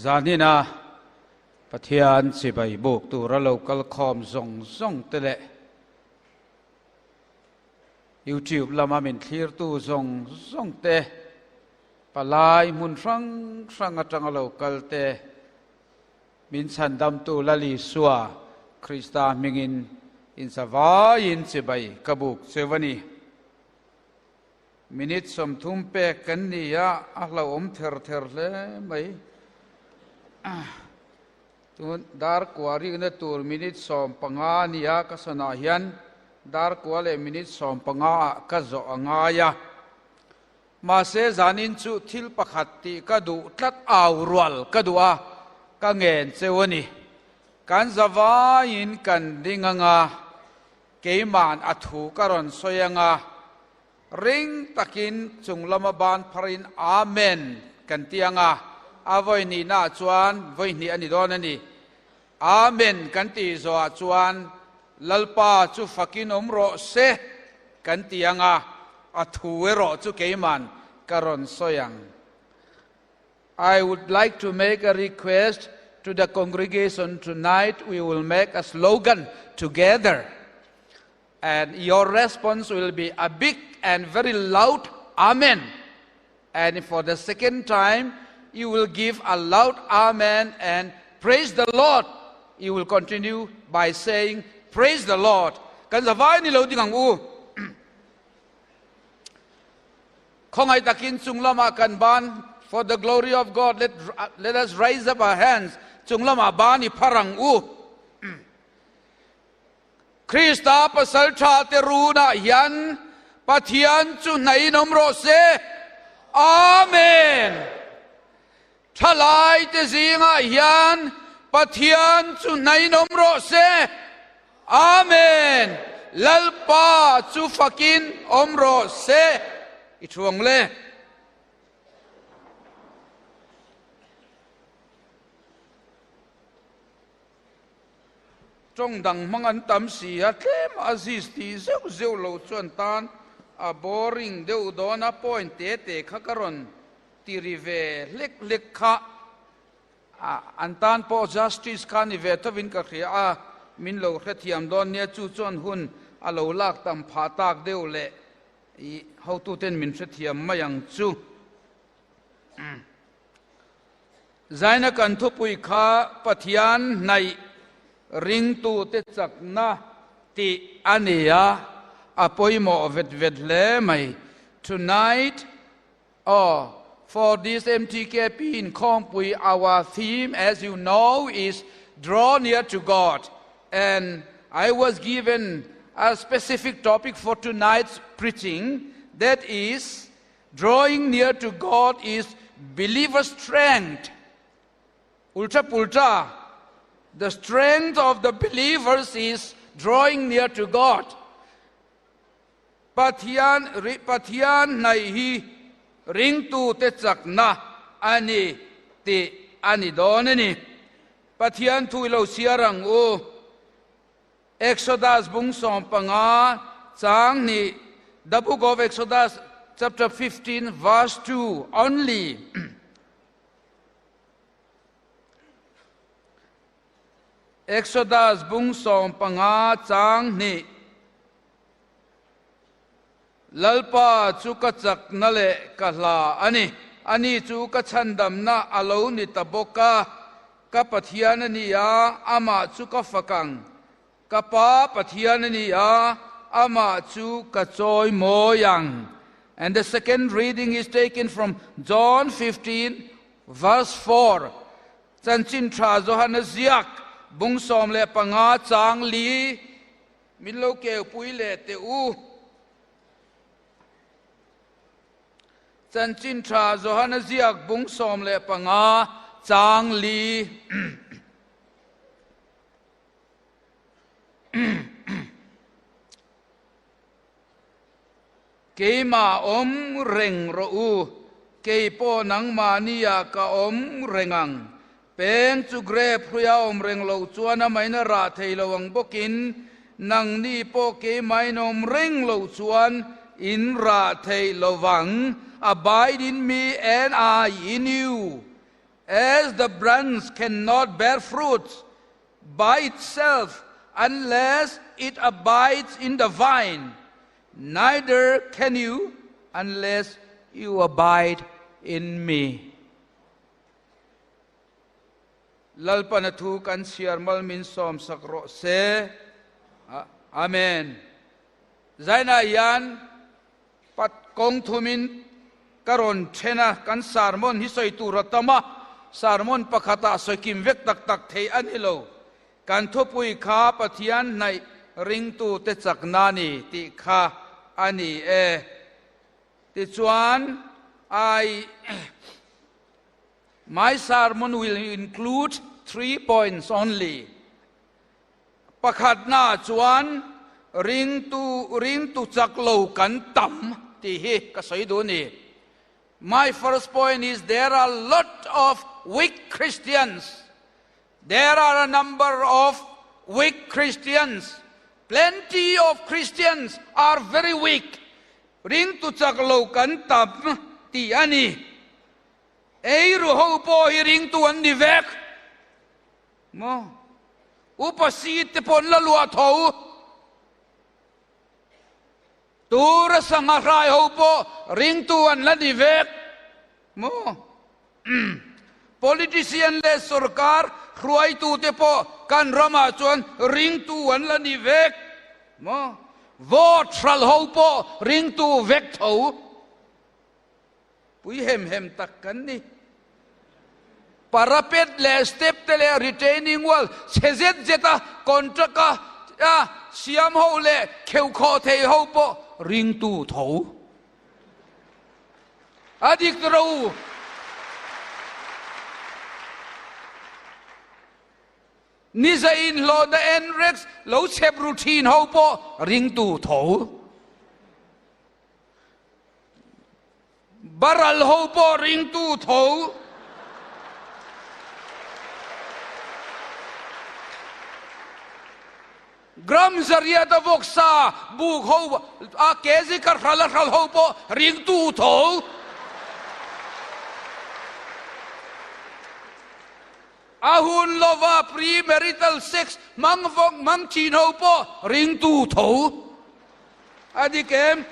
Zanina Pathian chibai buk tura lo kal khawm zawng zawng te leh YouTube lama min thlirtu zawng zawng te, palai hmun hrang hrang atanga lo kal te, min chhandamtu Lal Isua Krista hmingin inzavaiin chibai ka buk cheu a ni. Minute 30 pek kan ni a, a hlauhawm ther ther hle mai. Tun dar kua rikna tur minute 15 a ni a, ka sawnah hian dar kua leh minute 15 ah ka zawh a ngai a. Mahse zanin chu thil pakhat tih ka duh tlat au rual ka duh a, ka ngen cheu a ni. Kan zavaiin kan ding anga, keima'n a thu ka rawn sawi anga, ring takin chung lama ban pharin Amen kan ti anga, a vawi nihnaah chuan vawi hnih a ni dawn a ni. Amen kan tih zawhah chuan Lalpa chu fakin awm rawh se kan ti anga, a thu erawh chu keima'n ka rawn sawi ang. I would like to make a request to the congregation tonight. We will make a slogan together. And your response will be a big and very loud Amen. And for the second time, you will give a loud Amen and praise the Lord. You will continue by saying, Praise the Lord. Kan zavai ni lo ding ang u. Khawngaih takin chung lamah kan ban, For the glory of God, let, let us raise up our hands. Chung lamah ban i phar ang u. Krista pasal tha te runah hian Pathian chu hnaiin awm rawh se. Amen. Thalai te zingah hian Pathian chu hnaiin awm rawh se. Amen. Lalpa chu fakin awm rawh se. I thuang le. Tawng dang hmang an tam si a, tlem Aziz tih zeuh zeuh lo chuan tan a boring deuh dawn a, point te te kha ka rawn ti ri ve hlek hlek kha an tan pawh justice kha ni ve thovin ka hria a, min lo hrethiam dawn nia, chu chuan hun a lo lak tam phah tak deuh leh i hotuten min hrethiam mai ang chu. Zaina kan thupui kha Pathian hnaih ringtute chakna tih a ni a, a pawimawh vet vet hle mai. Tonight, oh, for this MTKP in Khawngpui, our theme, as you know, is Draw Near to God. And I was given a specific topic for tonight's preaching, that is, Drawing near to God is believer's strength. Ultra pultra, the strength of the believers is drawing near to God. Pathian Pathian hnaih hi ringtute chakna a ni tih a ni dawn a ni. Pathian thu i lo chhiar ang u. Exodus bung 15 chang hnih, The book of Exodus chapter 15 verse 2 only. Exodus bung 15 chang hnih. Lalpa chu ka chakna leh ka hla a ni. Ani chu ka chhandamna a lo ni ta bawk a. Ka Pathian a ni a, amah chu ka fak ang. Ka Pa Pathian a ni a, amah chu ka chawi mawi ang. And the second reading is taken from John 15 verse 4. Chanchin Tha Johana ziak bung 15 chang li. Min lo keupui leh teh u. Chanchin Tha Johana ziak bung 15 chang li. Keimah awm reng rawh u, kei pawh nangmahni ah ka awm reng ang. Peng chu grape hruia awm reng lo chuan a main a rah thei lo ang bawkin, nangni pawh keimahin awm reng lo chuan in rah thei lo vang. Abide in me and I in you. As the branch cannot bear fruits by itself unless it abides in the vine, neither can you unless you abide in me. Lalpan a thu kan chhiar mal min sawm sak rawh se. Amen. Zainah hian Pat kawng thumin ka rawn then a, kan sermon hi sawi tur a tam a, sermon pakhatah sawi kim vek tak tak thei a ni lo. Kan thupui kha Pathian hnaih ringtute chakna a ni tih kha a ni e. Tichuan, I My sermon will include three points only. Pakhatna chuan ringtu ringtu chak lo kan tam tih hi ka sawi duh a ni. My first point is there are lot of weak Christians. There are a number of weak Christians. Plenty of Christians are very weak. Ringtu chak lo kan tam tih a ni. Eiru ho pawh hi ringtu an ni vek. Maw? Upa seat te pawh an la luah tho. Tura sangha hrai ho pawh ringtu an la ni vek. Maw? Politician leh sorkar hruaitu te pawh kan ramah chuan ringtu an la ni vek. Maw? Vote hral ho pawh ringtu vek tho. Pui hem hem tak kan ni. Parapet leh step te leh retaining wall chhe zet zet a contract a a siam ho leh kheuh khawh thei ho pawh ringtu tho a dik ro. Niza inhlawhna NREX lo chhep ru thin ho pawh ringtu tho. Baral ho pawh ringtu tho. Gram zariat a vawksa buk ho a kg ka hral a hral ho pawh ringtu tho. A hun lova pre-marital sex hmang vawk hmang thin ho pawh ringtu tho. A dik em?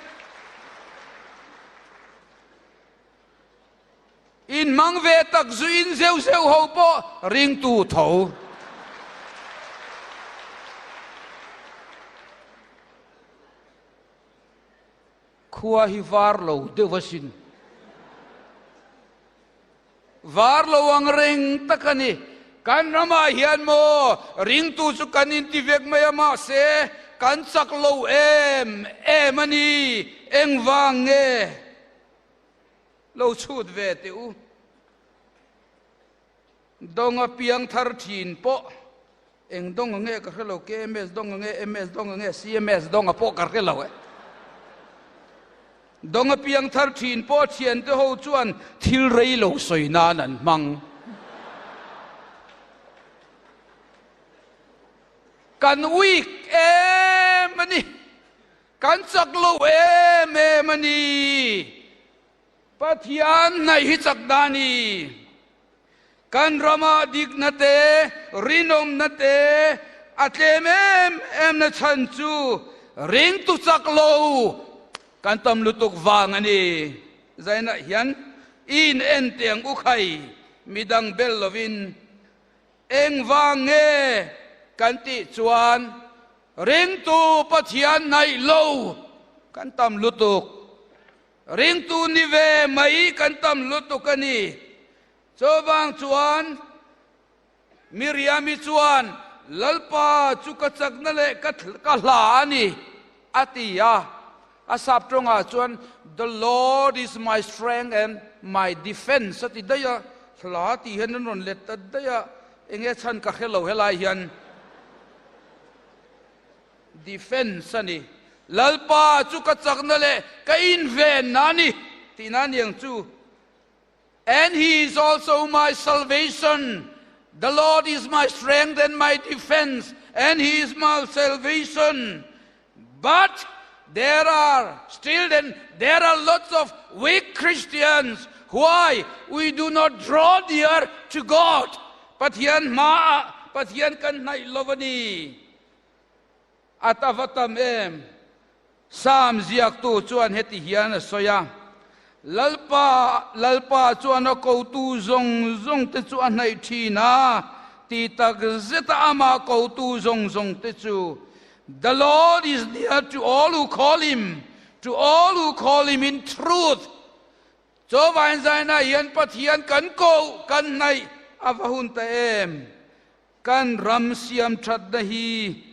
In hmang ve tak zu in zeuh zeuh ho pawh ringtu tho. Khua hi var lo deuh asin. Var lo ang reng tak a ni. Kan ramah hian maw ringtu chu kan inti vek mai a mahse kan chak lo em em a ni. Engvang nge lo chhut ve teh u. Dawng a piang thar thin pawh eng dawng ange ka hre lo, KMS dawng ange, MS dawng ange, CMS dawng a pawh ka hre lo e. Dawng a piang thar thin pawh thiante ho chuan thil rei lo sawi nan an hmang. Kan weak em a ni, kan chak lo em em a ni. Pathian hnaih hi chak dah a ni. Kan ramah dikna te, rinawmna te a tlem em em na chhan chu ringtu chak lo kan tam lutuk vang a ni. Zainah hian i in en teng u khai midang bel lovin engvang nge kan tih chuan ringtu Pathian hnaih lo kan tam lutuk. Ringtu ni ve mai kan tam lutuk a ni. Chuvang chuan Miriami chuan, Lalpa chu ka chakna leh ka ka hla a ni, a ti a. A sap tawngah chuan, The Lord is my strength and my defense a ti daih a. Hla tih hian an rawn let ta daih a, enge chhan ka hre lo helai hian. Defense a ni. Lalpa chu ka chakna leh ka invenna a ni tihna a ni ang chu. And he is also my salvation. The Lord is my strength and my defense, and he is my salvation. But there are still then there are lots of weak Christians. Why we do not draw near to God? Pathian hmaah Pathian kan hnaih lo a ni. A ta va tam em? Psalm ziaktu chuan heti hian a sawi a, Lalpa, Lalpa chuan a kotu zawng zawng te chu a hnaih thin a, ti tak zeta amah kotu zawng zawng te chu, The Lord is near to all who call him, to all who call him in truth. Chuvangin zainah hian Pathian kan koh, kan hnaih a va hun ta em? Kan ram siam thatna hi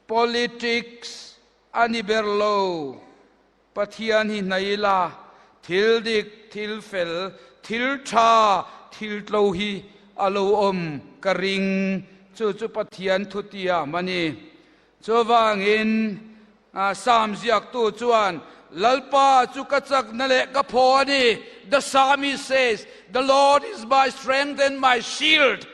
politics a ni ber lo. Pathian hi hnaih ila, thil dik, thil fel, thil tha, thil tlo hi a lo awm ka ring. Chu chu Pathian thutiam a ni. Chuvangin Psalm ziaktu chuan, Lalpa chu ka chakna leh ka phaw a ni, The psalmist says, The Lord is my strength and my shield,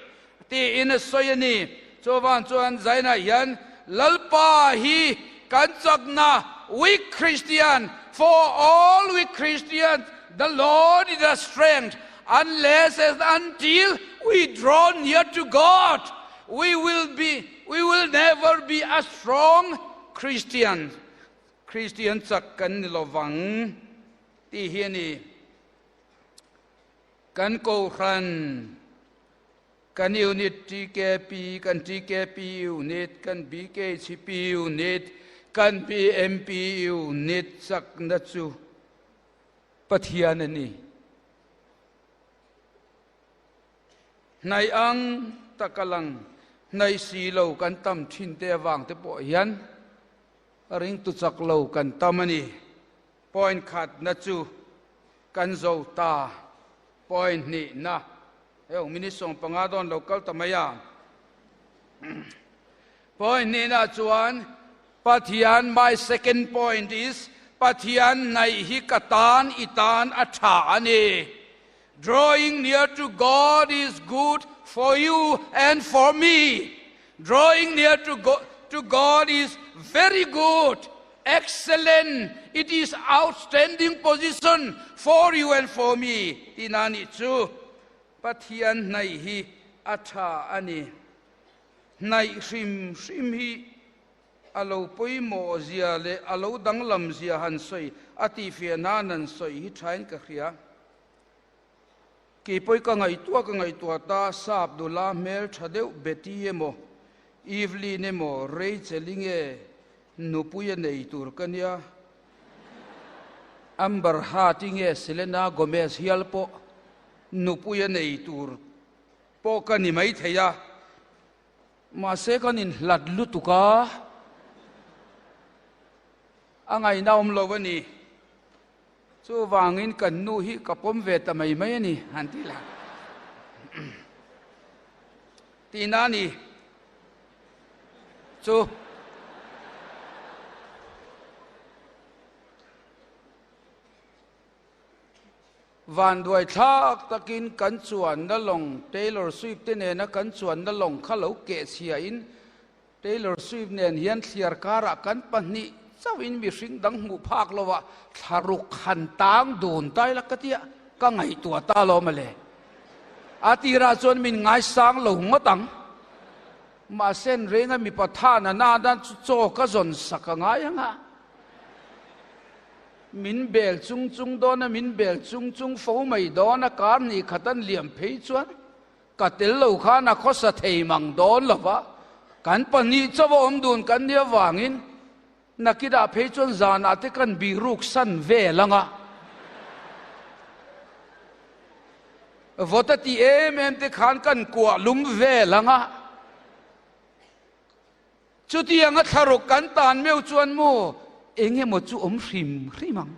tiin a sawi a ni. Chuvang chuan zainah hian Lalpa hi kan chakna, weak Christian, for all weak Christians, the Lord is a strength, unless and until we draw near to God, we will be We will never be a strong Christian, Christian chak kan ni lovang tih hi a ni. Kan kohhran, kan unit TKP, kan TKP unit, kan BKHP unit, kan BMP unit chakna chu Pathian a ni. Hnaih ang tak a lang hnaih si lo kan tam thin te avang te pawh hian ringtu chak lo kan tam a ni. Point khatna chu kan zo ta. Point hnihna, heng minute 15 dawn lo kal ta mai a. Point hnihna chuan Pathian my second point is Pathian hnaih hi ka tan i tan a tha a ni. Drawing near to God is good for you and for me. Drawing near to to God is very good, excellent, it is outstanding position for you and for me tina nih chu. Pathian hnaih hi a tha a ni. Hnaih hrim hrim hi a lo pawimawh zia leh a lo danglam zia han sawi a tihfiah nan han sawi hi thain ka hria. Keipawi ka ngaihtuah ka ngaihtuah ta, sap nula hmel tha deuh Betty emaw Evelyn emaw Rachel i nge nupui a nei tur ka nia, Amber Heard i nge Selena Gomez hial pawh nupui a nei tur pawh ka ni maithei a, mahse kan inhlat lutuk a, a ngaihna awm lo a ni. Chuvangin kan nu hi ka pawm ve ta mai mai a ni, han ti la. Tihna a ni chu. Vanduai thlak takin kan chuanna lawng Taylor Swift te nena kan chuanna lawng kha lo keh chhiain Taylor Swift nen hian thliar karah kan pahnih chauhin mihring dang hmuh phak lovah thlaruk han tang dun tai la ka tia ka ngaihtuah ta lo mawle. A tirah chuan min ngaisang lo ngawt ang. Mahse an renga mipa thana nana chu chaw ka zawn sak a ngai ang a. Min bel chung chung dawn a, min bel chung chung fo mai dawn a, kar ni khat an liam phei chuan ka tel lo khan a khawsa thei mang dawn lo va, kan pahnih chauh a awm dun kan nih avangin nakinah phei chuan zanah te kan bihruk san vel ang a. Vawt a tih em em te khan kan kuah lum vel ang a. Chutiang a thlaruk kan tan meuh chuan maw eng emaw chu awm hrim hrim ang.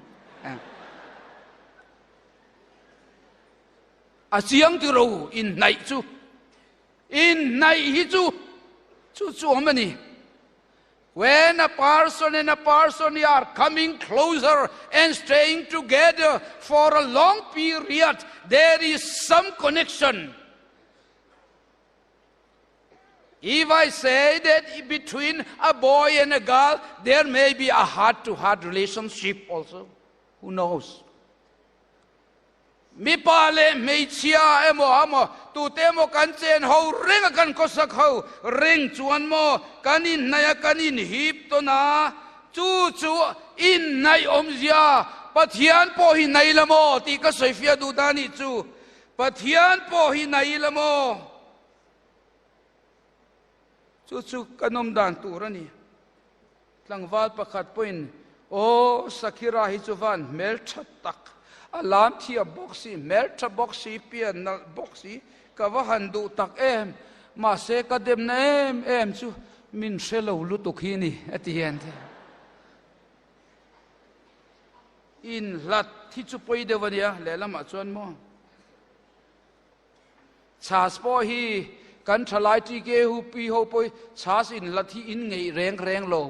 A chiang ti ro inhnaih chu. Inhnaih hi chu chu chu awm a ni. When a person and a person are coming closer and staying together for a long period, there is some connection. If I say that between a boy and a girl, there may be a heart-to-heart relationship also. Who knows? Mipa leh hmeichhia emaw emaw tute emaw kan chen ho reng a kan khawsak ho reng chuan maw kan inhnaih a kan inhip tawn a, chu chu inhnaih awmzia Pathian pawh hi nei la maw tih ka sawifiah duh ta nih chu. Pathian pawh hi nei la maw? Chu chu kan awm dan tur a ni. Tlangval pakhat pawhin, Aw, Sakhira hi chu van hmeltha tak, a lam thiam bawk si, hmeltha bawk si, pian nalh bawk si, ka va han duh tak em, mahse ka demna em em chu min hre lo lutuk hi ni, a ti hian te. Inhlat hi chu pawi deuh a nia, lehlamah chuan maw? Chhas pawh hi kan thalai TK hu pi ho pawh hi chhas inhlat hi in ngeih reng reng lo.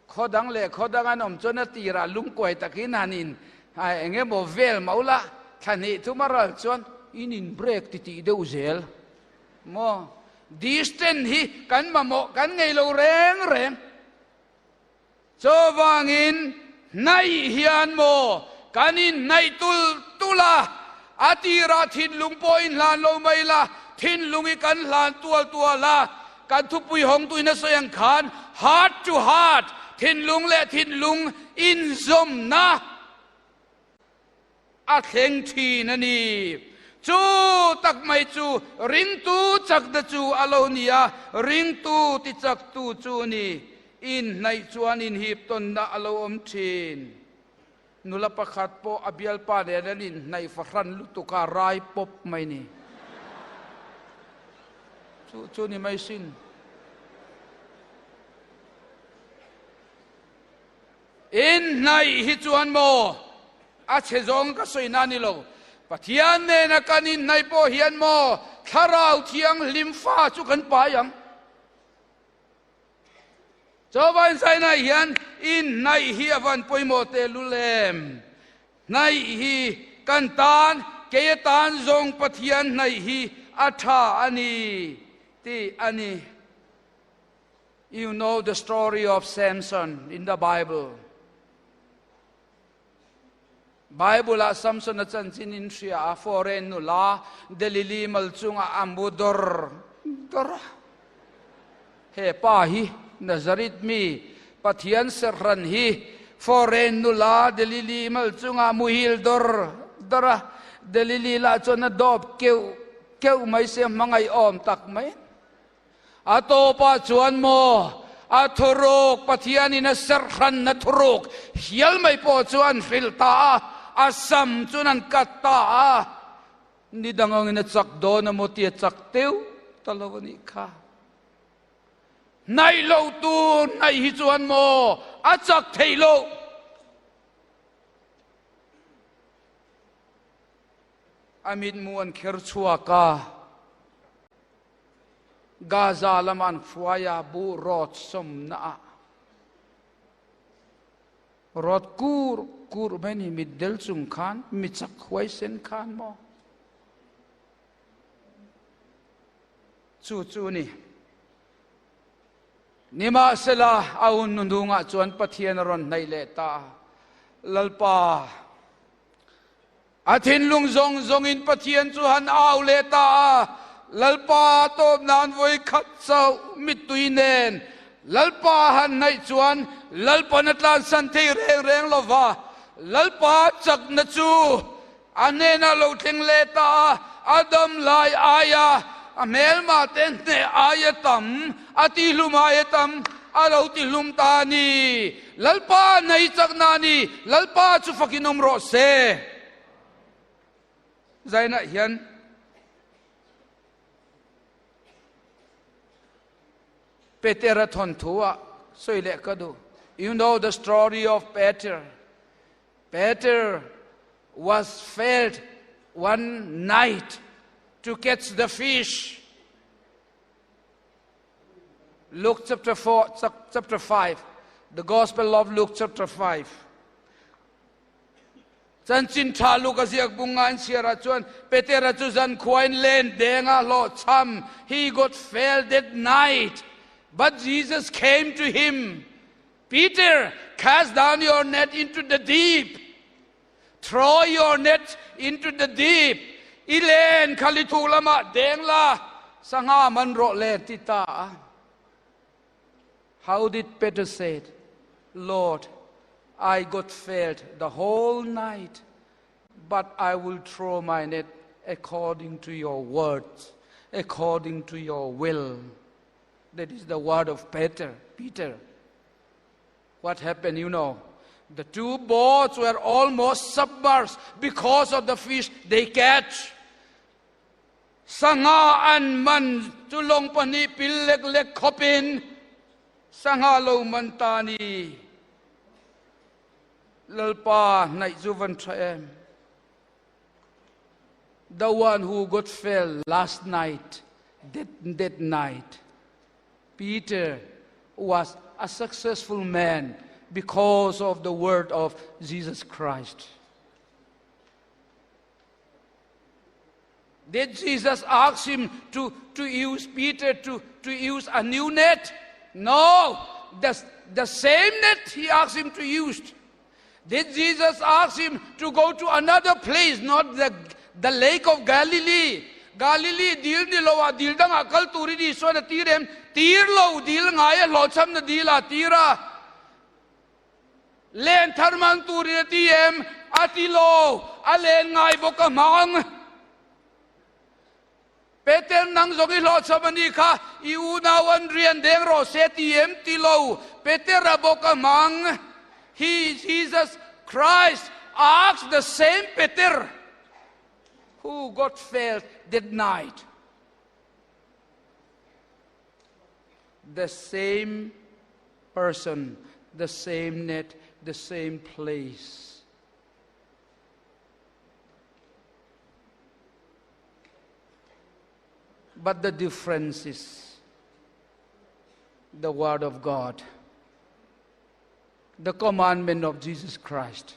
Khaw dang leh khaw dang an awm chuan a tirah lungkuai takin han in eng emaw vel mauh la, thla hnih thum a ral chuan in in break titih deuh zel maw? Distance hi kan mamawh kan ngei lo reng reng. Chuvangin hnaih hian maw kan inhnaih tul tul a, a tirah thinlung pawh inhlan lo mai la, thinlung hi kan hlan tual tual a, kan thupui hawngtuin a sawi ang khan heart to heart, thinlung leh thinlung inzawmna a thleng thin a ni. Chu tak mai chu ringtu chakna chu a lo ni a, ringtu tichaktu chu a ni. Inhnaih chuan inhip tawnna a lo awm thin. Nula pakhat pawh a bialpa nen an inhnaih fahran lutuk a, rai pawp mai ni. Chu chu ni mai sin. Inhnaih hi chuan maw a chhe zawng ka sawi na ni lo. Pathian nena kan inhnaih pawh hian maw Thlarau Thianghlim fa chu kan pai ang. Chawvain Sainai hian inhnaih hi a van pawimawh tehlul em? Hnaih hi kan tan, kei atan zawng Pathian hnaih hi a tha a ni tih a ni. You know the story of Samson in the Bible. Bible ah Samson a chanchin in hria a foreign nula Delili mal chunga a mu dawr dawr a. He pa hi Nazareth mi Pathian serhran hi foreign nula Delili mal chunga muhil dawr dawr a. Delili lah chuan a dawp keuh keuh mai se hmangaih awm tak mai. A tawpah chuan maw a thuruk Pathianin a serhranna thuruk hial mai pawh chu an hrilh ta a, a sam chuan an kat ta a, ni dang angin a chak dawn emaw tia chak teuh ta lo a nih kha. Hnaih loh tur hnaih hi chuan maw a chak theih loh. A mitmu an kher chhuak a. Gaza lama an hruai a, buh rawt sawmna ah rawt kur kur mai ni, mitdel chung khan, mi chak huaisen khan maw? Chu chu ni. Nimahsela, a hun hnuhnungah chuan Pathian a rawn hnaih leh ta a, Lalpa, A thinlung zawng zawngin Pathian chu han au leh ta a, Lalpa tawp nan vawi khat chauh mittui nen Lalpa han hnaih chuan Lalpan a tlansan thei reng reng lo va, Lalpa chakna chu a hnenah lo thleng leh ta a, a dam lai aia a hmelmah te hneh aia tam, a tihlum aia tam a lo tihlum ta a ni. Lalpa nei chakna a ni, Lalpa chu fakin awm rawh se. Zainah hian Petera thawnthu ah sawi leh ka duh. You know the story of Peter. Peter was failed one night to catch the fish. Luke chapter 4, chapter 5, the Gospel of Luke chapter 5. Chanchin tha Luke a ziak bunga in chhiar chuan Petera chu zan khuain len denga hlawh cham. He got failed that night. But Jesus came to him. Peter, cast down your net into the deep. Throw your net into the deep, i len kha li thuk lamah deng la, sangha man rawh le ti ta a. How did Peter said, Lord, I got failed the whole night, but I will throw my net according to your words, according to your will. That is the word of Peter. Peter. What happened, you know? The two boats were almost submerged because of the fish they catch. Sangha an man chu lawng pahnih pil lek lek khawpin sangha lo man ta ni. Lalpa hnaih chu van tha em. The one who got failed last night, that, that night, Peter was a successful man because of the word of Jesus Christ. Did Jesus ask him to, to use Peter to, to use a new net? No, the, the same net he asked him to use. Did Jesus ask him to go to another place, not the, the lake of Galilee? Galilee dil ni lo a dil dang ah kal turin Isuan a tir em? Tir lo, dil ngai a hlawhchham na dil ah tir a. Len thar hmang turin a ti em? A ti lo, a len ngai bawk a hmang. Peter nang zawng i hlawhchham a nih kha, i unau an rian deng rawh se ti em? Ti lo, Peter a bawk a hmang. He, Jesus Christ, asked the same Peter who got failed that night. The same person, the same net, the same place. But the difference is the Word of God, the commandment of Jesus Christ.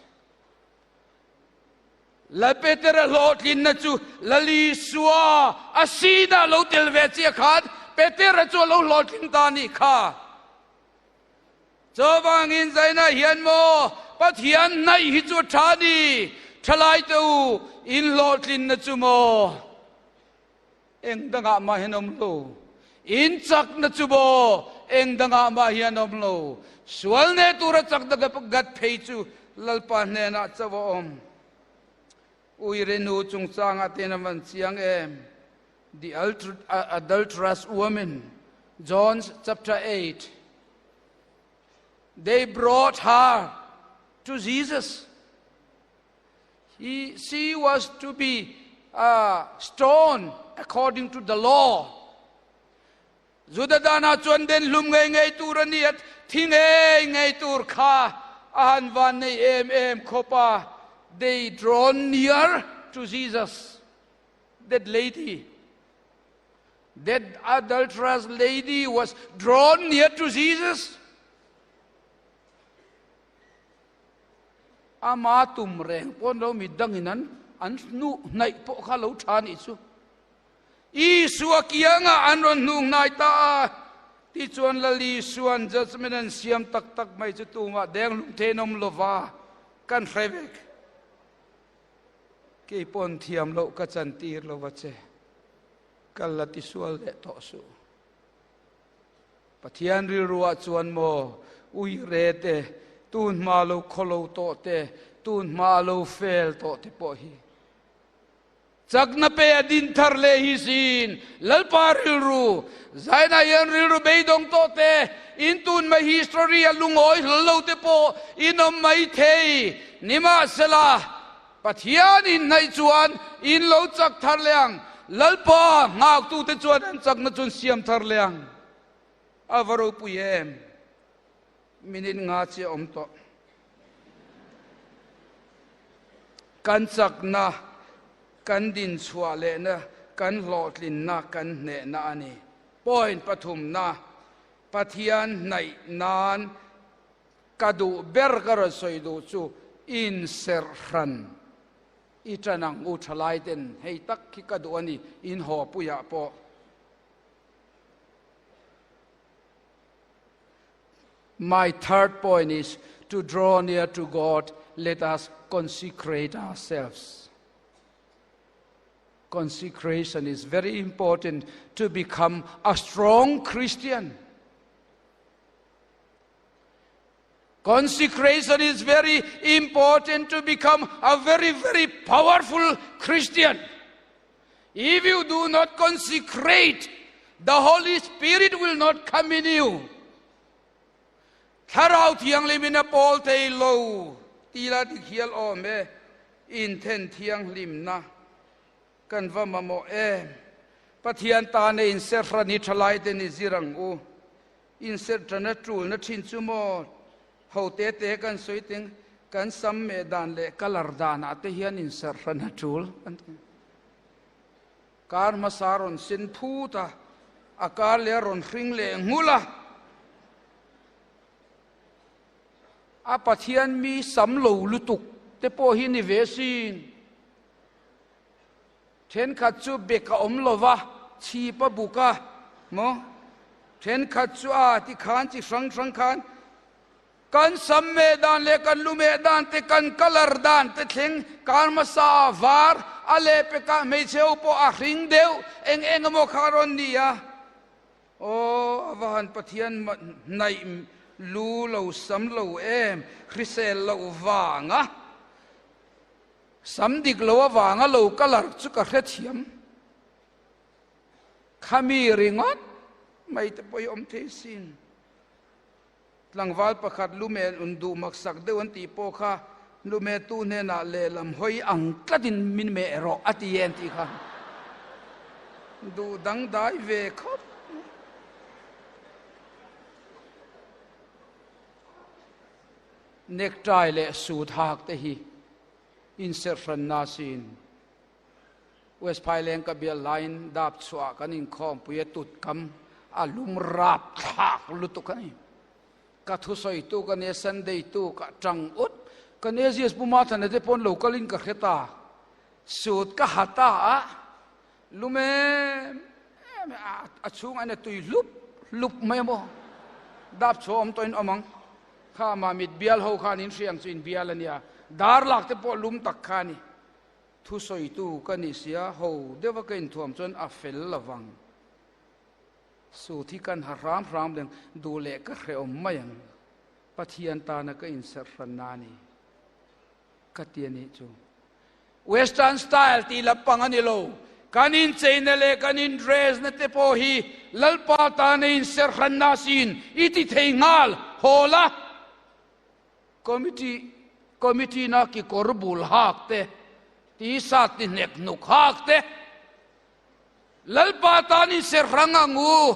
Lal Petera hlawhtlinna chu Lal Isua a sinah lo tel ve chiah khan Petera chu a lo hlawhtling ta a nih kha. Chuvangin zainah hian maw Pathian hnaih hi chu a tha ni, thalai te u, in hlawhtlinna chu maw eng dangah mah hian awm lo, in chakna chu maw eng dangah mah hian awm lo, sual nei tura chakna gat phei chu Lalpa hnenah chauh a awm. Uirenu chungchangah ten a van chiang em? The adulterous woman, John chapter 8. They brought her to Jesus. He, she was to be uh, stoned according to the law. Juda dana chuan den hlum ngei ngei tur a ni a, thi ngei ngei tur kha a han van nei em em khawp a. They drawn near to Jesus. That lady, that adulterous lady was drawn near to Jesus. Ama tum reng pawn lo mi dangin an an hnuh hnaih pawh kha lo tha nih chu. Isua kiangah an rawn hnuh hnai ta a, tichuan Lal Isuan judgment an siam tak tak mai chu tumah deng hlum thein awm lova kan hre vek. Kei pawn thiam loh ka chan tir lo va che, kal la tisual leh tawh suh. Pathian rilruah chuan maw uire te, tun hma lo khaw lo tawh te, tun hma lo fel tawh te pawh hi chakna pe a din thar leh hi siin Lalpa rilru zainah hian rilru beidawng tawh te, in tun mai history a lungawi hlawl lo te pawh in awm mai thei. Nimahsela, Pathian in hnaih chuan in lo chak thar leh ang, Lalpa nghaktute chuan an chakna chu an siam thar leh ang. A va ropui em! Minute nga chiah awm tawh. Kan chakna, kan dinchhuah lehna, kan hlawhtlinna, kan hnehna a ni. Point pathumna, Pathian hnaih nan ka duh ber ka rawn sawi duh chu inserh hran i ṭan ang u ṭhalaiten hei tak hi ka duh a ni, inhawpuiah pawh. My third point is to draw near to God let us consecrate ourselves. Consecration is very important to become a strong Christian. Consecration is very important to become a very, very powerful Christian. If you do not consecrate, the Holy Spirit will not come in you. Thlarau Thianghlim in a pawl thei lo ti la dik hial awm e, inthen thianghlimna kan va mamawh em. Pathian tana inserhran hi thalaite ni zir ang u. Inserhran a tulna thin chu maw ho te te kan sawi teng kan sam meh dan leh colour danah te hian inserhran a tul kan ti. Kar hmasa rawn sen phut a, a kar leh a rawn hring leh nghulh a. A Pathian mi sam lo lutuk te pawh hi ni ve sin. Thenkhat chu bek a awm lo va, chhip a buk a, maw? Thenkhat chu a tikhan chi hrang hrang khan Kan sam meh dan leh kan lu meh dan te, kan colour dan te thleng kar hmasa a var, a lehpekah hmeichhe ho pawh a hring deuh eng eng emaw kha a rawn ni a. Aw, a va han Pathian hnaih lu lo sam lo em, hrisel loh vanga sam dik lo avanga lo colour chu ka hrethiam. Khami ringawt mai te pawh hi awm thei sin. Tlangval pakhat lumen un duh maksak deuh an tih pawh kha lumetu hnenah lehlam hawi ang tlatin min meh rawh a ti e an tih kha duh dangdai ve khawp mai. Necktie leh suit hak te hi inserhranna sin. West Phaileng ka bial laiin dap chhuah kan inkhawmpui a tutkam a lum rap thlak lutuk a ni. Ka thusawitu ka nia Sunday tu ka tang ut ka nia GS Pu Mathana te pawn lo kalin ka hre ta. Suit ka ha ta a lum em em a chhung a tui hlup hlup mai a maw. Dap chhuah awm tawhin awm ang. Kha mah mit bial ho khan in hriang chu in bial a nia. Dar lak te pawh lum tak kha a ni. Thusawitu ka ni sia, ho deuha ka inthuam chuan a fel lovang. Suit hi kan ha hram hram leng, duh leh ka hrehawm mai ang. Pathian tana ka inserh hranna a ni ka ti a nih chu. Western style tih lampang a ni lo, kan incheina leh kan indress na te pawh hi Lalpa tana inserh hranna siin i ti thei nghal, haw la. Committee Committee na kikawr bul hak te, T-shirt ti hnek hnuk hak te, Lalpa tan in ser hrang ang u,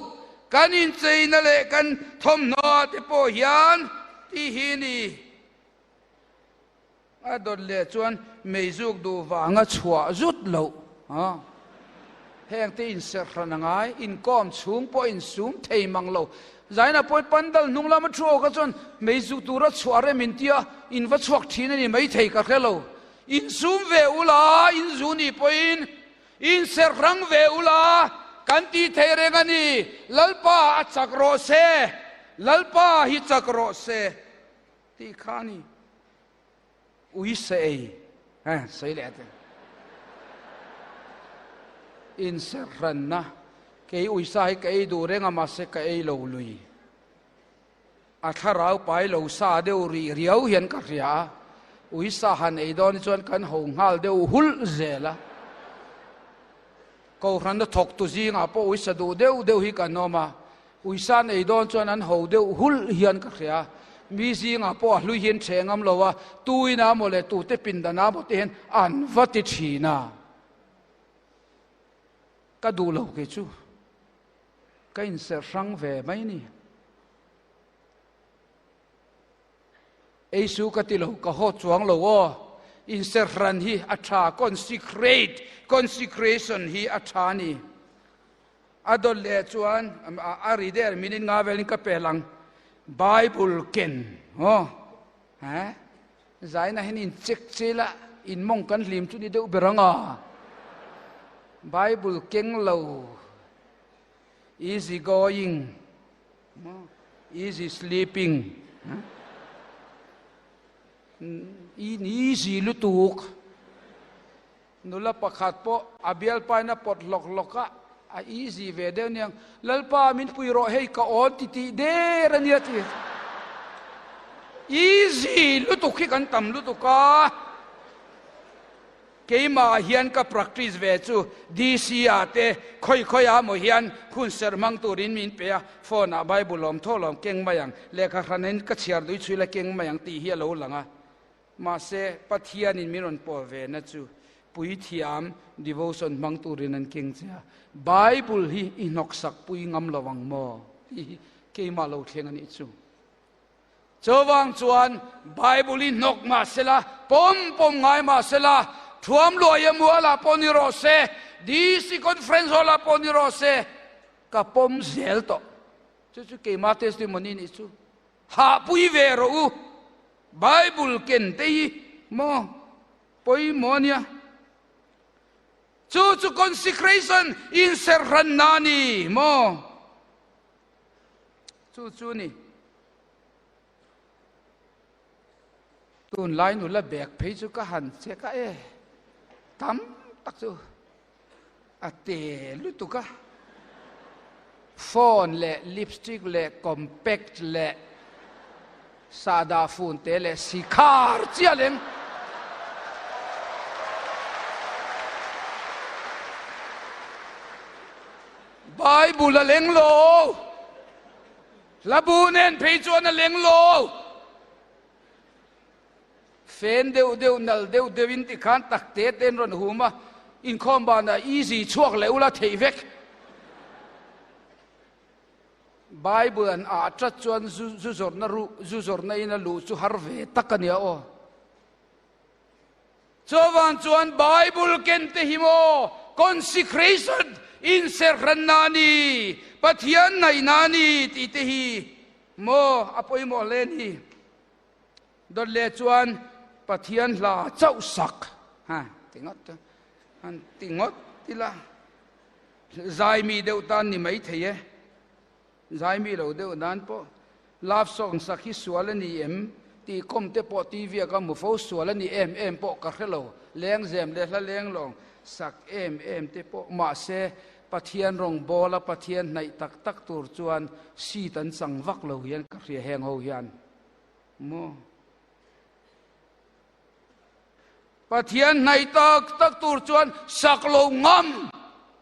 kan incheina leh kan thawmhnaw ah te pawh hian tih hi ni. A dawt leh chuan meizuk duh vanga chhuah zut loh a, heng te inserh hran a ngai, inkawm chhung pawh insum thei mang lo. Zaina pawi pandal hnung lama thu awka chuan meizuk tura chhuah rem intia in va chhuak thin a ni maithei ka hre lo. Insum ve ula, inzu nih pawhin inserh hrang ve ula kan tih thei reng a ni. Lalpa a chak rawh se, Lalpa hi chak rawh se tih kha a ni. Ui se ei eh sawi leh te. Inserhranna kei uisa hi ka ei duh reng a mahse ka ei lo lui. A thlarau pai lo sa deuh rih riau hian ka hria a, uisa han ei dawn hi chuan kan ho nghal deuh hulh zel a. Kohhranna thawktu zingah pawh uisa duh deuh deuh hi kan awm a, Uisa nei dawn chuan an ho deuh hulh hian ka hria. Mi zingah pawh a hlui hian ṭheh ngam lo a, tu ina maw leh tute pindan maw te hian an va ti ṭhin a. Ka duh lo kei chu. Ka inserh hrang ve mai ni. Ei su ka ti lo, ka haw chuang lo aw. Inserh hran hi a ṭha, consecrate, consecration hi a ṭha a ni. A dawt leh chuan a ri der minute nga velin ka pel ang. Bible ken aw he zaina hian in check chil a in mawng kan hlim chu ni deuh ber ang a. Bible keng lo easy going easy sleeping. Easy lutuk. Nula pakhat pawh a bialpain a pawt hlawk hlawk a, a easy ve deuh aniang, Lalpa min pui rawh hei ka awn ti tih der ania ti. Easy lutuk hi kan tam lutuk a, keimah hian ka practice ve chu DC ah te khawi khawi ah maw hian hun serh hmang turin min pe a, phone ah Bible awm thaw lawm keng mai ang, lehkha hranin ka chhiar dui chhui la keng mai ang tih hi a lo lang a. Mahse, Pathianin min rawn pawl ve na chu puithiam devotion hmang turin an keng che a, Bible hi i hnawksak pui ngam lo ang maw? Tih hi keimah lo thleng a nih chu. Chuvang chuan Bible hi hnawk mah sela, pawm pawm ngai mah sela, Thuamluaia mualah pawh ni rawh se, DC Conference Hall-ah pawh ni rawh se, ka pawm zel tawh. Chu chu keimah testimony nih chu. Hahpui ve rawh u. Bible ken te hi maw pawimawh a nia. Chu chu consecration inserhranna a ni maw. Chu chu ni. Tunlai nula bag phei chu ka han check a e. Tam tak chu a te lutuk a. Phone leh lipstick leh compact leh sahdah fun te leh sikhar chiah leng. Bible a leng lo. Hlabu nen phei chuan a leng lo. Fen deuh deuh, nal deuh deuh in tikhan tak te te an rawn hum a, inkhawm banah easy chhuak leh ula theih vek. Bible an ah tat chuan zu zu zawrhna ruh zu zawrhna in a luh chu har ve tak a nia aw. Chuvang chuan Bible ken te hi maw consecration inserhranna a ni, Pathian ngaihna a ni tih te hi maw a pawimawh hle a ni. Dawt leh chuan Pathian hla chauh sak ha ti ngawt han ti ngawt ila zaimi deuh tan ni mai thei e, zaimi lo deuh nan pawh love song sak hi sual a ni em tih kawm te pawh TV ah ka hmu fo, sual a ni em em pawh ka hre lo, lengzem leh hla lenglawng sak em em te pawh mahse Pathian rawngbawl a Pathian hnaih tak tak tur chuan seat an chang vak lo hian ka hria heng ho hian. Maw? Pathian hnaih tak tak tur chuan sak lo ngam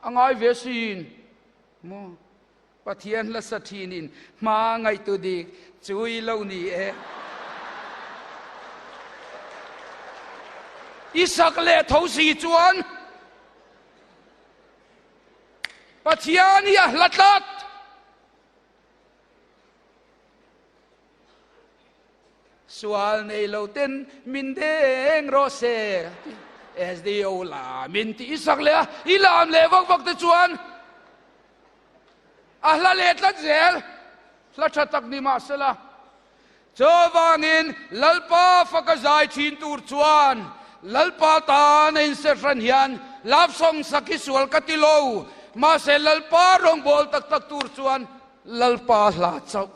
a ngai ve sin. Maw? Pathian hla sa thinin hma ngaihtu dik chui lo ni e. I sak leh tho si chuan Pathian hi a hla tlat. Sual nei lo ten min deng rawh se SDO la min tih sak leh a, i lam leh vak vak te chuan a hla leh tlat zel, hla tha tak ni mah sela. Chuvangin Lalpa faka zai thin tur chuan Lalpa tan a insehran hian love song sak hi sual ka ti lo, mahse Lalpa rawngbâwl tak tak tur chuan Lalpa hla chauh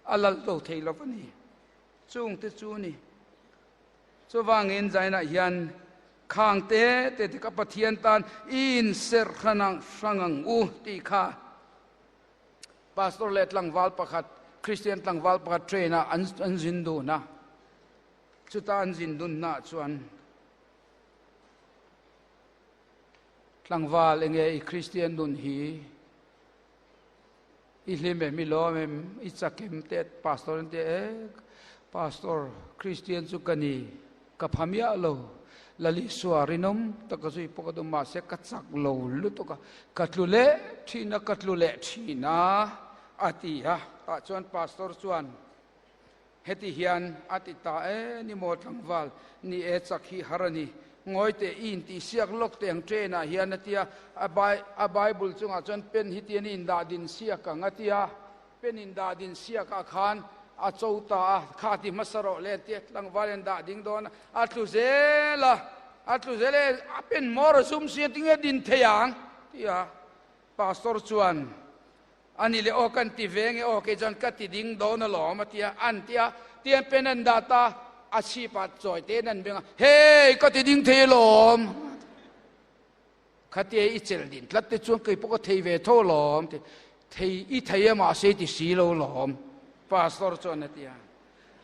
a lal lo thei lo a ni. Chungte chu a ni. Chuvangin zainah hian khang te te te kha Pathian tan i inserh hran ang hrang ang u tih kha Pastor leh tlangval pakhat, Kristian tlangval pakhat train ah an an zin dun a. Chuta an zin dunnaah chuan tlangval enge i Kristian nun hi i hlim em, i lawm em, i chak em te pastor an ti a, e pastor Kristian chu ka ni, ka pha miah lo, Lalisua rinawm tak ka zui pawh ka duh mahse ka chak lo lutuk a, ka tlu leh thin a, ka tlu leh thin a a ti a, tah chuan pastor chuan Heti hian a ti ta e, ni maw tlangval, ni e chak hi har a ni. Ngawi teh i intihsiak lawk teh ang train ah hian a ti a, a Bible chungah chuan pen hi tian i indah din siak ang a ti a, pen indah din siak ah khan a cho ta a, kha ti hmasa rawh le an ti a, tlangval in dah ding dawn a, a tlu zel a, a tlu zel e, a pen hmawr a zum si a tinge din thei ang ti a, Pastor chuan A ni leh aw kan ti ve nge aw kei chuan ka ti ding dawn alawm a ti a, an ti a, tian pen an dah ta. A chhipah chawi tein an beng a, Hey, ka ti ding thei alawm. Khatia i chelh din tlat te chuan kei pawh ka thei ve tho alawm ti. Thei i thei a mahse i ti si lo alawm, Pastor chuan a ti a.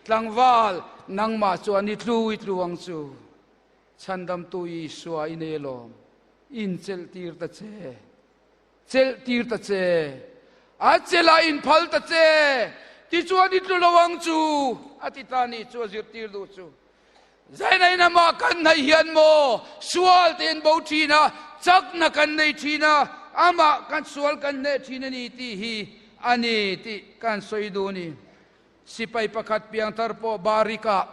Tlangval, nangmah chuan i tlu i tlu ang chu. Chhandamtu Isua i nei alawm. Inchelh tir ta che. Chelh tir ta che. A chelh ah inphal ta che. Tichuan i tlu lo ang chu, a ti ta ni chu a zirtir duh chu. Zaina in amah kan hnaih hian maw sual te in bo thin a, chakna kan nei thin a, amah kan sual kan hneh thin a ni tih hi a ni tih kan sawi duh ni. Sipai pakhat piangthar pawh Barikah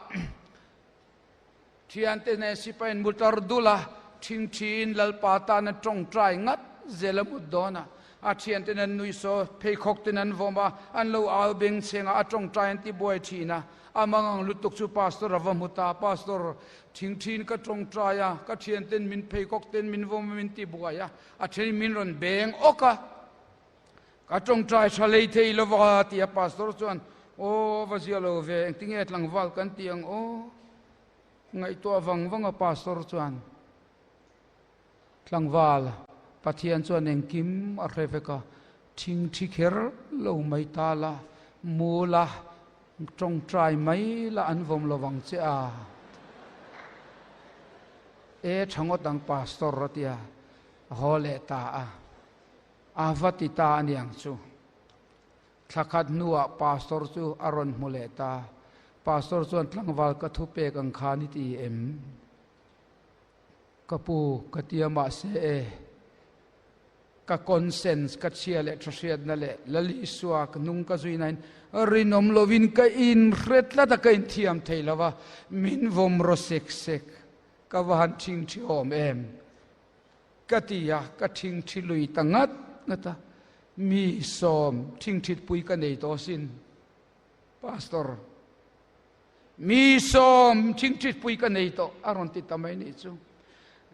Thiante nen sipain mutar dul a, thingthiin Lalpa tan a tawngtai ngat zel a mut dawn a. A thianten an nui saw, pheikhawk ten an vawm a, an lo au beng chheng a, a tawngtai an ti buai thin a. A mangang lutuk chu Pastor a va hmu ta, Pastor, thingthiin ka tawngtai a, ka thianten min pheikhawk ten min vawm a, min ti buai a, a thenin min rawn beng awk a. Ka tawngtai tha lei thei lo va ti a pastor chuan, Aw va zia lo ve, engtinge tlangval kan ti ang aw? Ngaihtuah vang vang a pastor chuan, Tlangval, Pathian chuan engkim a hre vek a, thingthi kher lo mai ta la, mu la, tawngtai mai la an vawm lo vang che a. E tha ngawt ang pastor a ti a, a haw leh ta a. A va ti ta a niang chu. Thla khat hnuah pastor chu a rawn hmu leh ta. Pastor chuan tlangval ka thu pek ang khan i ti em? Ka pu, ka tia mahse e, ka conscience, ka chhia leh tha hriatna leh Lal Isua ka hnung ka zui nain rinawm lovin ka inhre tlat a, ka inthiam thei lo va, min vawm raw sek sek. Ka va han thingthihawm em? Ka ti a, ka thingthi lui ta ngat ngat a, mi sawm thingthitpui ka nei tawh asin, Pastor, mi sawm thingthitpui ka nei tawh a rawn ti ta mai nih chu.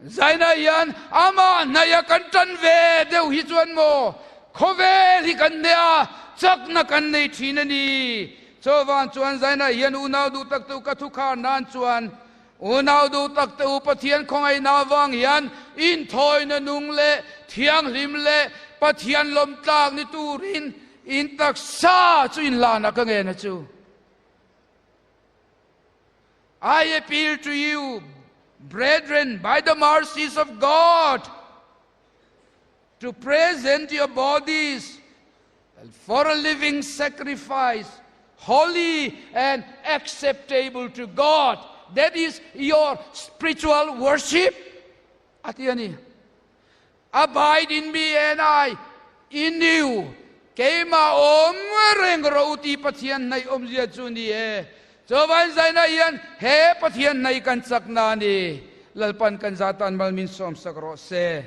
Zaina hian amah hnaih a kan tan ve deuh hi chuan maw khawvel hi kan hneh a, chakna kan nei thin a ni. Chuvang chuan Zaina hian unau duh tak tu ka thukhar nan chuan Unau duh tak te u, Pathian khawngaihna avang hian inthawina nung leh thianghlim leh Pathian lawmtlak ni turin in taksa chu inlana ka ngen a chu. I appeal to you, brethren, by the mercies of God, to present your bodies for a living sacrifice, holy and acceptable to God. That is your spiritual worship. A ti a ni. Abide in me and I in you. Keimah awm reng rawh u ti Pathian hnaih awmzia chu ni e. Chuvain zaina hian he Pathian hnaih kan chakna a ni. Lalpan kan zatan mal min sawmsak rawh se.